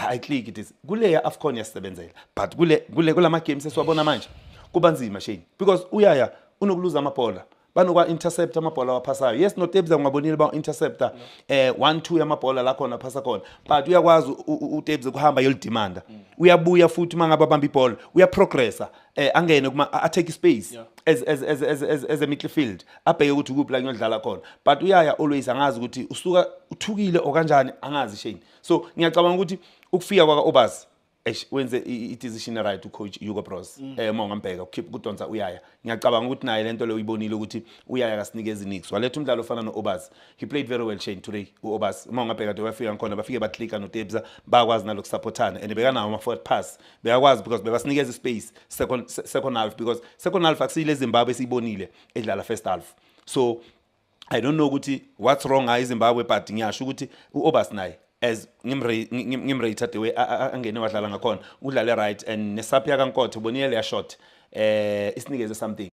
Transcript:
Ayi-click it is kule ya AFCON yasebenzela, but kule kulama games esiwabona manje kuba nzima, Shane, because uyaya unokuluza amabhola, banokwa intercept amabhola awaphasayo. Yes, noTebza ngabonile ba interceptor 1 2 yamabhola la khona phasa khona, but uyakwazi uTebza kuhamba yolidemanda, uyabuya futhi uma ngabe abamba ibhola uyaprogressa, angene kuma a take space as a midfield, abheke ukuthi ukuphi la ngiyodlala khona. But uyaya always, angazi ukuthi usuka uthukile okanjani, angazi, Shane. So ngiyacabanga ukuthi ukufika kwaka Obas, eish, wenze i-decision right ucoach Hugo Broos. Uma ungambheka ukhipha kudonsa uyaya, ngiyacabanga ukuthi naye lento leyo uyibonile ukuthi uyaya kasinikeza nix, waletha umdlalo ofana no-Obas. He played very well, Shane, today u-Obas. Uma ungabheka de wafika ngikhona, bafike baklika noTebza, bayakwazi nalokusupportana and bekanawo ama-forward pass, bekakwazi because bebasinikeza ispace second half, because second half akusiyile Zimbabwe esiyibonile edlala first half. So I don't know ukuthi what's wrong ngayo iZimbabwe, but ngiyasho ukuthi uObas naye, as ngimrate the way angene wadlala ngakhona, udlale right, and nesub yakaNkothe, ubonile leya shot, isinikeze something.